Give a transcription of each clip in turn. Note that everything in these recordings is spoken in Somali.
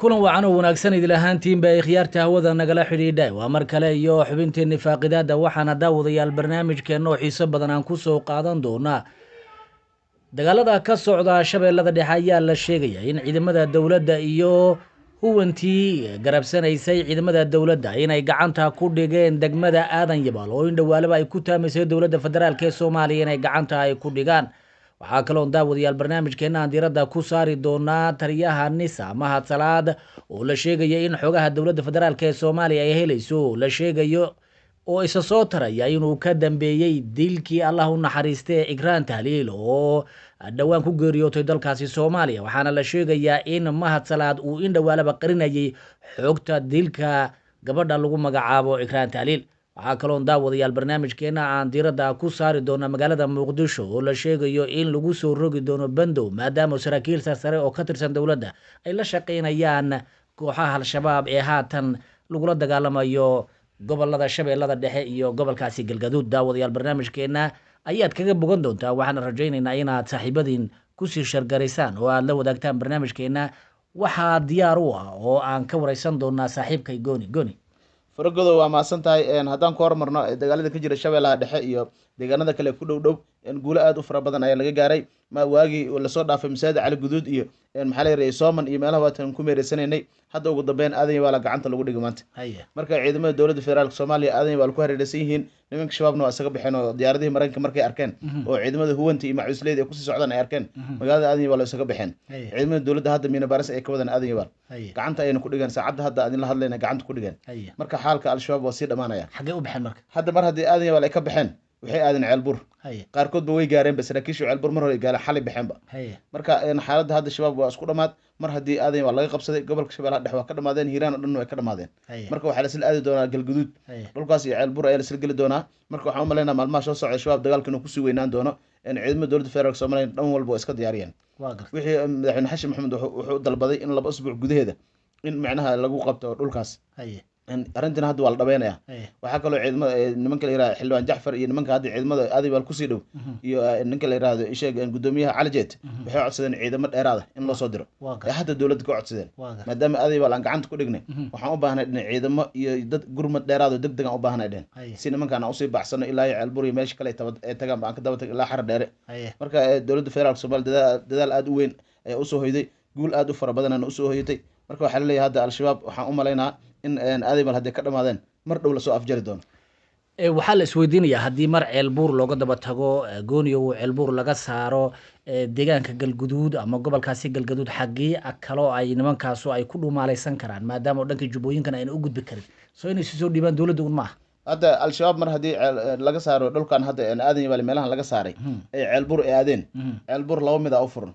Kulan wacan oo wanaagsan idil ahaantiinba ay khiyaarta hawada nagala xidhiidha. Waa mar kale iyo xubinteenni faaqidaada. Waxaana daawadayaal barnaamijkeenna oo xiiso badan aan kusoo qaadan doonaa dagaalada ka socda Shabeellada Dhexe. Ayaa la sheegaya in ciidamada dowladda iyo huwantii garabsanaysay ciidamada dowladda inay gacanta ku dhigeen degmada Aadan Yabaal, oo in dhowaalaba ay ku taamaysay dowladda federaalk ee Soomaaliya inay gacanta ay ku dhigaan. Waxaa kaloon daawadayaal barnaamijkeena aan diiradda ku saari doonaa taliyaha NISA Mahad Salaad, oo la sheegaya in xogaha dowladda federaalk ee Soomaaliya ay helayso la sheegayo oo isa soo taraya inuu ka dambeeyey dilkii Allah u naxariistay Ikraan Tahliil, oo dhowaan ku geeriyootay dalkaasi Soomaaliya. Waxaana la sheegayaa in Mahad Salaad uu in dhowaalaba qarinayay xogta dilka gabadha lagu magacaabo Ikraan Tahliil. Waxaa kaloon daawadayaal barnaamijkeena aan diiradda ku saari doona magaalada Muqdisho, oo la sheegayo in lagu soo rogi doono bandow, maadaama saraakiil sarsare oo ka tirsan dowladda ay la shaqeynayaan kooxaha Al-Shabaab ee haatan lagula dagaalamayo gobolada Shabeellada Dhexe iyo gobolkaasi Galgaduud. Daawadayaal, barnaamijkeena ayaad kaga bogan doontaa, waxaana rajaynaynaa inaad saaxiibadiin kusii shargaraysaan oo aada la wadaagtaan barnaamijkeena. Waxaa diyaar u ah oo aan ka wareysan doonaa saaxiibkay Gooni Gooni. Faragodo, waa mahadsan tahay. Haddaan ku hormarno dagaalada ka jira Shabeellaha Dhexe iyo deegaanada kale ku dhow dhow, guulo aada u fara badan ayaa laga gaaray. Ma waagii lasoo dhaafay masaajid Cali Guduud iyo maxaa la yirahay Sooman iyo meelaha waatan ku meereysanaynay. Hadda ugu dambeyn Aadan Yabaala gacanta lagu dhigay maanta. Marka ciidamada dowladda federaalka Soomaaliya Aadan Yabaal ku hareeraysan yihiin, nimanka Shabaabna waa isaga baxeen, oo diyaaradihii Maraykanka markay arkeen oo ciidamada huwanta iyo macuusleyda ay kusii socdaan ay arkeen magaalada Aadan Yabaal, isaga baxeen. Ciidamada dowladda hadda miina baaris ay ka wadaan Aadan Yabaal, gacanta ayayna ku dhigeen. Saacadda hadda adin la hadlayna gacanta ku dhigeen. Marka xaalka Al-Shabaab waa sii dhamaanaya. Xaggee u baxeen marka? Hadda mar haddii Aadan Yabaal ay ka baxeen, waxay aadeen Ceelbuur. Qaarkoodba way gaareenba, saraakiishu Ceelbuur mar hore gaareen, xalay baxeenba. Marka xaaladda hadda Shabaab waa isku dhamaad. Mar haddii Aadan Yabaal laga qabsaday, gobolka Shabeellaha Dhexe waa ka dhamaadeen, Hiiraan oo dhan way ka dhamaadeen. Marka waxaa laisla aadi doonaa Galguduud, dhulkaas iyo Ceelbuur ayaa laisla geli doonaa. Marka waxaan u malaynaa maalmaha soo socda Shabaab dagaalka inuu kusii weynaan doono. Ciidamada dowladda federaalka Soomaaliya dhan walba waa iska diyaariyeen. Wixii madaxweyne Xashin Maxamed wuxuu dalbaday in 2 usbuuc gudaheeda in macnaha lagu qabto dhulkaas. Arrintina hadda waa la dhabeynaya. Waxaa kaloo ciidamada nimanka la yiraahdo xildhibaan Jacfar iyo nimanka hadda ciidamada Adibaal kusii dhow iyo ninka la yiraahdo isheeg gudoomiyaha Cali Jeet waxay codsadeen ciidamo dheeraada in loo soo diro, ee hadda dowladda ka codsadeen, maadaama Adibaal aan gacanta ku dhignay, waxaan u baahnay dhin ciidamo iyo dad gurmad dheeraad oo deg deg aan u baahnay dhen, si nimankaan aan usii baxsano ilaa iyo Ceelbur iyo meesha kale ay tagaan ba aan ka daba tag ilaa Xara Dheere. Marka dowladda federaalka Soomaaliya dadaal aada u weyn ayaa usoo hoyday, guul aada u fara badanana usoo hoyatay. Marka waxaa laleeyahay hadda Al-Shabaab waxaan u malaynaa in Aadimal hadday ka dhamaadeen mar dhow lasoo afjari doono. Waxaa la isweydiinayaa haddii mar Ceelbuur looga daba tago Gooniyo, uu Ceelbuur laga saaro deegaanka Galguduud ama gobolkaasi Galgaduud, xaggii kaloo ay nimankaasu ay ku dhumaalaysan karaan, maadaama oo dhanka Jubbooyinkan ayna u gudbi karin? Soo inay isu soo dhiibaan dowladda un maaha? Hadda Al-Shabaab mar haddii laga saaro dhulkan hadda Aadan Yabaal meelahan laga saaray ay Ceelbuur ay aadeen, Ceelbuur laba mid a u furan: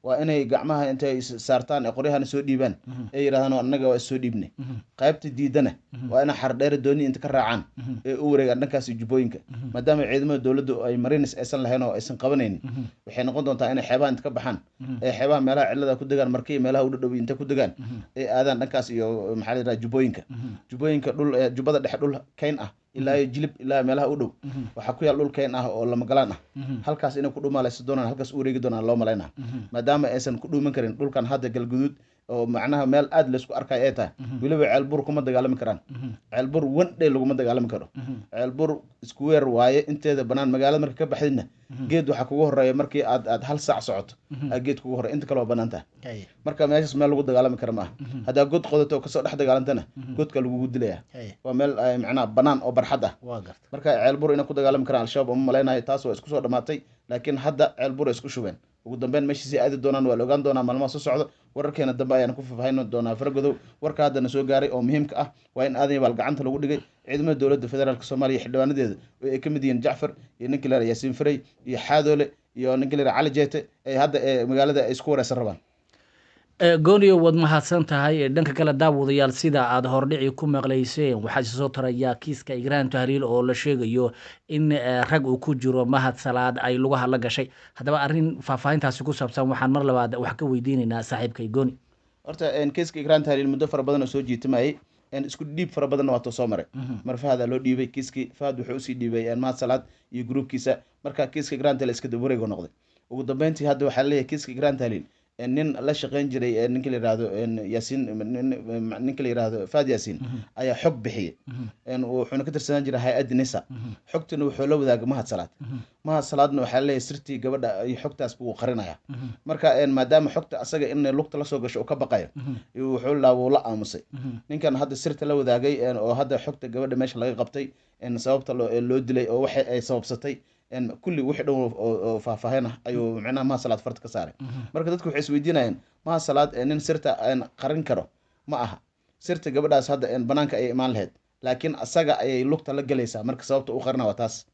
waa inay gacmaha intay saartaan ee qoryahana soo dhiibaan ay yidhahdaan annaga waa soo dhiibnay. Qaybta diidana waa inay Xardheere dooni inta ka raacaan ee u wareegaan dhankaas Jubbooyinka, maadaama ciidamada dowladdu ay marines aysan lahayn oo aysan qabanaynin. Waxay noqon doontaa inay xeebaha inta ka baxaan ee xeebaha meelaha cilada ku degaan, markii meelaha u dhadhow inta ku degaan ay aadaan dhankaas iyo maxaa la yidhaha Jubbooyinka. Jubbooyinka dhul Jubbada Dhexe dhul kayn ah ilaa iyo Jilib ilaa meelaha u dhow waxaa ku yaal dhul kayn ah oo lamagalaan ah. Halkaas inay ku dhumaalaysa doonaan, halkaas u wareegi doonaan loo malaynaa, maadaama aysan ku dhuuman karin dhulkan hadda Galguduud oo macnaha meel aada laysku arkayo ay tahay. Weliba Ceelbuur kuma dagaalami karaan, Ceelbuur one day laguma dagaalami karo. Ceelbuur square waaye inteeda banaan. Magaalada marka ka baxdidna geed waxaa kugu horeeya, markii aad hal saac socoto aa geed kugu horeya, inta kale waa banaan tahay. Marka meeshaas meel lagu dagaalami kara ma aha. Haddaa god qodato oo kasoo dhex dagaalantana godka lagugu dilaya. Waa meel macnaha banaan oo barxad ah. Marka Ceelbuur inay ku dagaalami karaan Al-Shabaab uma malaynayo, taas waa isku soo dhamaatay. Laakiin hadda Ceelbuur ay isku shubeen. Ugu dambeyn meeshiisay aadi doonaan waa la ogaan doonaa maalmaha soo socda. Wararkeena dambe ayaan ku faahfaahin doonaa. Faragodow, warka haddana soo gaaray oo muhiimka ah waa in Aadan Yabaal gacanta lagu dhigay. Ciidamada dowladda federaalka Soomaaliya xildhibaanadeeda oo ay ka mid yihiin Jacfar iyo ninka la Yaasiin Farey iyo Xaadoole iyo ninka la Cali Jeete ay hadda magaalada ay isku wareysan rabaan. Gooniyo, waad mahadsan tahay. Dhanka kale daawadayaal, sida aada hordhici ku maqlayseen, waxaa isa soo taraya kiiska Igraan Tahliil oo la sheegayo in rag uu ku jiro Mahad Salaad ay lugaha la gashay. Haddaba arrin faahfaahintaasi ku saabsan waxaan mar labaad wax ka weydiinaynaa saaxiibkay Gooni. Horta kiiska Igraan Tahliil muddo fara badan oo soo jiitamayay, isku dhiib fara badanna waa too soo maray. Mar Fahada loo dhiibay kiiskii, Fahad wuxuu usii dhiibay Mahad Salaad iyo gruubkiisa. Marka kiiska Igraan Tahliil iska daba wareego noqday. Ugu dambeyntii hadda waxaa leeyahay kiiska Igraan Tahliil Nin la shaqeyn jiray ninka la yihahdo Yaasiin, ninka la yihahdo Faad Yaasiin ayaa xog bixiyey, wuxuuna ka tirsanaan jiray hay-adda NISA. Xogtuna wuxuu la wadaagay Mahad Salaad. Mahad Salaadna waxaa leeyahay sirtii gabadha iyo xogtaas buu qarinaya. Marka maadaama xogta asaga in lugta lasoo gasho uu ka baqayo, wuxuu laa wuu la aamusay. Ninkan hadda sirta la wadaagay oo hadda xogta gabadha meesha laga qabtay, sababta loo dilay oo waxa ay sababsatay kulli wixii dhan oo faahfaahin ah ayuu micnaha Mahad Salaad farta ka saaray. Marka dadku waxay isweydiinayaan, Mahad Salaad nin sirta qarin karo ma aha. Sirta gabadhaas hadda banaanka ayay imaan lahayd, laakiin asaga ayay lugta la gelaysaa. Marka sababta u qarina waa taas.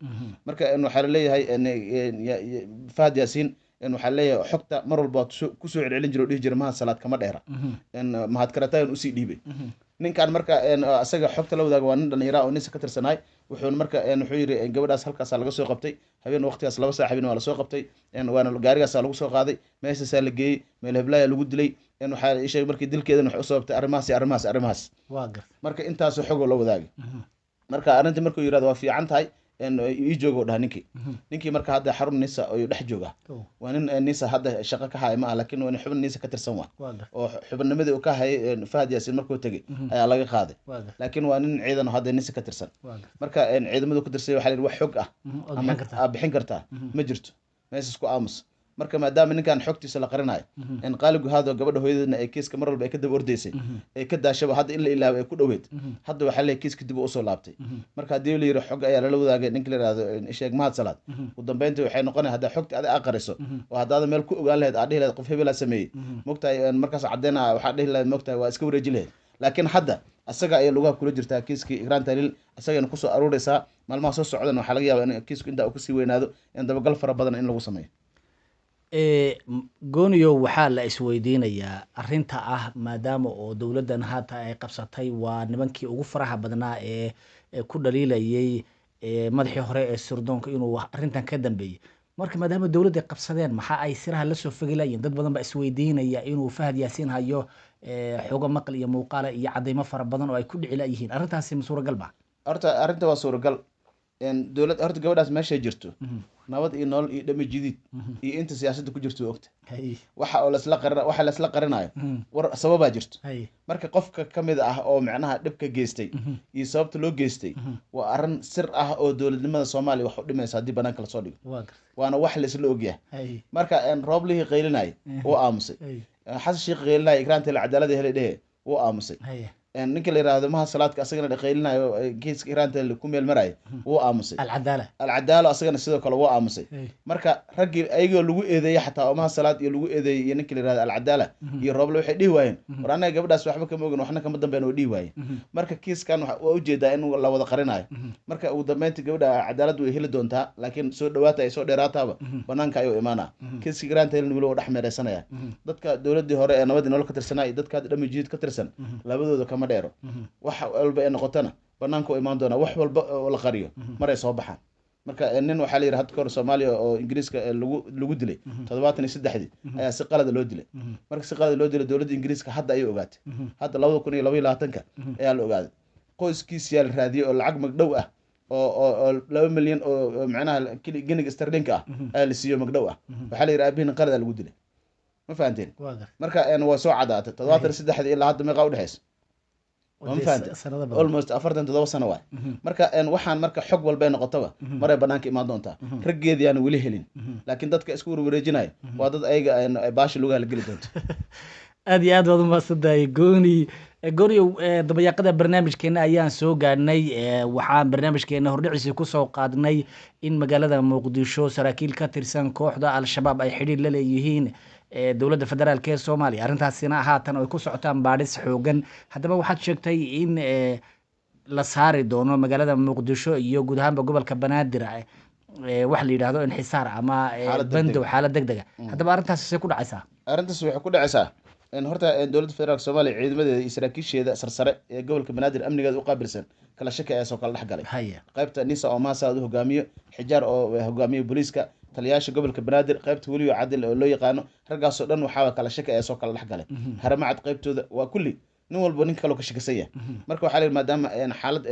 Marka waxaa laleeyahay Fahad Yaasiin waxaa leeyahay xogta mar walba waa kusoo celcelin jira oo dhihi jira Mahad Salaad kama dheera, Mahad Karatayan usii dhiibay ninkan. Marka asaga xogta la wadaaga waa nin dhalinyara oo NISA ka tirsanaay. Wuxuuna marka wuxuu yiri gabadhaas halkaasaa laga soo qabtay habeen waqtigaas 2 saac habeen waa lasoo qabtay, waana gaarigaasaa lagu soo qaaday, meeshaasaa la geeyey, meel heblaaya lagu dilay. Waxaa ii sheegay markii dilkeedana waxay u sababtay arrimahaas iyo arrimahaas arrimahaas. Waa garta. Marka intaasoo xogoo la wadaagay. Marka arrinta markuu yirahdo waa fiican tahay, ii joogo dhaha ninkii. Ninkii marka hadda xarun NISA ayuu dhex joogaa. Waa nin NISA hadda shaqo ka haya ma ah, laakiin waa nin xubin NISA ka tirsan waa Waa garta. oo xubinnimadii uu ka hayay Fahad Yaasiin markuu tegey ayaa laga qaaday. Waa garta. Laakiin waa nin ciidan oo hadda NISA ka tirsan. Waa garta. Marka ciidamadu ka tirsan waxaa la yidhi wax xog ah ood ama bixin kartaa. Aad bixin kartaa ma jirto, meesha isku aamus. Marka maadaama ninkan xogtiisa la qarinayo, Qaali Guhaado gabadha hooyadeedna ay kiiska mar walba ay ka daba ordaysay, ay ka daashaba hadda in la ilaabo ay ku dhoweyd, hadda waxaa leeyahay kiiska dib uu usoo laabtay. Marka haddii la yidhi xog ayaa lala wadaagay ninka la yihahdo sheeg Mahad Salaad, ugu dambeyntii waxay noqonaya haddaa xogta adiga aa qariso oo haddaada meel ku ogaan lahayd aad dhihi lahayd qof hebelaa sameeyey, mogtahay, markaas caddeena waxaa dhihi lahayd, mogtahay, waa iska wareeji lahayd. Laakiin hadda asaga ayay lugaha kula jirtaa kiiskii Ikraan Tahliil, asagayna kusoo aruureysaa. Maalmaha soo socdan waxaa laga yaabaa in kiisku intaa uu kasii weynaado, in dabagal fara badan in lagu sameeyo. Gooniyo, waxaa la isweydiinayaa arrinta ah maadaama oo dowladdan haata ay qabsatay waa nimankii ugu faraha badnaa ee ku dhaliilayay madaxii hore ee sirdoonka inuu arrintan ka dambeeyey. Marka maadaama dowladda ay qabsadeen, maxaa ay siraha lasoo fogelayeen? Dad badan baa isweydiinaya inuu Fahad Yaasiin hayo xogo maqal iyo muuqaala iyo cadeymo fara badan oo ay ku dhici layihiin. Arrintaasi ma suuragal ba? Horta arrinta waa suuragal. Dowlad horta gabadhaas meeshay jirto, Nabad iyo Nolol iyo Dhami Jadiid iyo inta siyaasadda ku jirto waa ogta. Waxa oo lasla qarin, waxa lasla qarinayo war sababaa jirto. Marka qofka ka mid ah oo macnaha dhibka geystay iyo sababta loo geystay waa arrin sir ah oo dowladnimada Soomaaliya wax u dhimaysa haddii banaanka lasoo dhigo. Waa garta. Waana wax laisla ogyahay. Marka Rooblihii qaylinayay wuu aamusay. Xasan Sheekh qaylinaya Ikraanta la cadaalada helay dhehe wuu aamusay. Ninka la yiraahdo Maha Salaadka asagana qaylinayo kiiska Ikraanta ku meel maraya wuu aamusay. Alcadaala. Alcadaalo asagana sidoo kale wuu aamusay. Marka raggii ayagoo lagu eedeeyey xataa oo Maha Salaad iyo lagu eedeeyey iyo ninka la yirahdo Alcadaala iyo Rooble waxay dhihi waayeen war annaga gabadhaas waxba kama ogin, waxna kama dambeyn way dhihi waayeen. Marka kiiskan waa ujeedaa in la wada qarinayo. Marka ugu dambeynta gabadha cadaalad way heli doontaa, laakiin soo dhawaata ay soo dheeraataaba banaanka ayuu imaanaa. Kiiska Ikraanta weli waa dhex meereysanaya. Dadka dowladii hore ee Nabadii Nolol ka tirsanaa iyo dadka hadda Dhami Jadiid ka tirsan labadooda kama dheero. Wax walba ay noqotona banaanka u imaan doonaa. Wax walba oo la qariyo maray soo baxaan. Marka nin waxaa la yidhi hadda kahor Soomaaliya oo Ingiriiska lagu dilay 73-dii ayaa si qalada loo dilay. Marka si qalada loo dilay, dowladda Ingiriiska hadda ayay ogaatay. Hadda 2022-ka ayaa la ogaaday. Qoyskiisiyaa la raadiyey oo lacag magdhow ah oo 2 milyan oo macnaha giniga sterlinka ah ayaa la siiyo magdhow ah. Waxaa la yidhi aabihiin qalada lagu dilay, ma fahanteen? Waa garta. Marka waa soo cadaatay 73-dii ilaa hadda meeqaa udhexeysa? Ma fahanteen? Sanado badan. Almost 47 sano waay. Marka waxaan marka xog walbay noqotaba maray banaanka imaan doontaa. Raggeedii aan weli helin, laakiin dadka isku warwareejinaya waa dad ayaga baasha lugaha la geli doonto. Aad iyo aad baad umahadsantahay, Gooni. Gooniyow, dabayaaqada barnaamijkeena ayaan soo gaadhnay. Waxaan barnaamijkeena hordhiciisa kusoo qaadnay in magaalada Muqdisho saraakiil ka tirsan kooxda Al-Shabaab ay xidhiir la leeyihiin dowladda federaalk ee Soomaaliya, arrintaasina haatan ay ku socotaan baadhis xoogan. Haddaba waxaad sheegtay in la saari doono magaalada Muqdisho iyo guud ahaanba gobolka Banaadir wax la yidhaahdo inxisaar ama xaalad degdeg. Bandow, xaalad deg dega. Haddaba arrintaasi see ku dhacaysaa? Arrintaas waxay ku dhacaysaa in horta dowladda federaalka Soomaaliya ciidamadeeda iyo saraakiisheeda sarsare ee gobolka Banaadir amnigeeda u qaabilsan kala shaki ayaa soo kala dhex galay. Qaybta NISA oo Maasaad u hogaamiyo, Xijaar oo hogaamiyo booliiska, taliyayaasha gobolka Banaadir, qaybta Weliyo Cadil oo loo yaqaano, raggaasoo dhan waxaa kala shaki ayaa soo kala dhex galay. Haramacad qaybtooda waa kulli Nin walba nin kaloo ka shakisan yahay. Marka waxaa la yidhi maadaama xaalad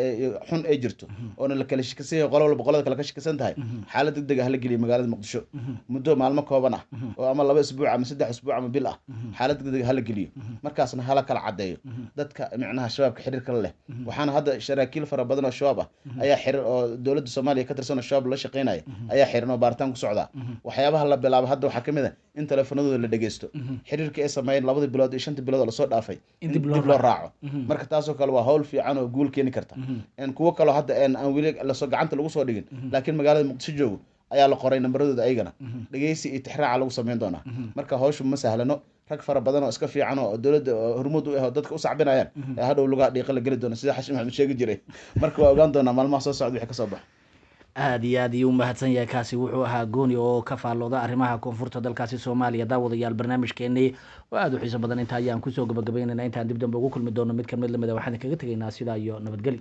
xun ay jirto oona la kala shakisan yahay, qolo walba qolada kale ka shakisan tahay, xaalad degdeg ah la geliyo magaalada Muqdisho muddo maalmo kooban ah oo ama 2 isbuuc ama 3 isbuuc ama bil ah, xaalad degdeg ah hala geliyo, markaasna hala kala caddeeyo dadka micnaha Shabaabka xiriirka la leh. Waxaana hadda saraakiil fara badan oo Shabaab ah ayaa xiran, oo dowladda Soomaaliya ka tirsan oo Shabaab la shaqeynaya ayaa xiran oo baaritaan ku socda. Waxyaabaha la bilaabo hadda waxaa kamid ah in teleefanadooda la dhegeysto, xiriirka ay sameeyeen 2dii bilood iyo 5tii bilood oo lasoo dhaafay in in dib loo dib loo raaco. Marka taasoo kale waa hawl fiican oo guul keeni karta. In kuwo kaloo hadda aan weli lasoo gacanta lagu soo dhigin laakiin magaalada Muqdisho joogo ayaa la qoray nambaradooda, ayagana dhegeysi iyo tixraaca lagu sameyn doonaa. Marka hawshu ma sahlano. Rag fara badan oo iska fiican oo dowladda oo hormuud u ah oo dadka u sacbinayaan ee hadhow lugaha dhiiqa la geli doona, sida Xashin Maxamed sheegi jiray. Marka waa ogaan doonaa maalmaha soo socda wixii kasoo baxa. Aada iyo aad ayuu umahadsan yahay. Kaasi wuxuu ahaa Gooni oo ka faallooda arrimaha koonfurta dalkaasi Soomaaliya. Daawadayaal, barnaamijkeenii oo aada u xiiso badan inta ayaan kusoo gabagabaynayna. Intaan dib dambe ugu kulmi doono mid ka mid lamid a, waxaan kaga tegaynaa sidaa iyo nabadgeli.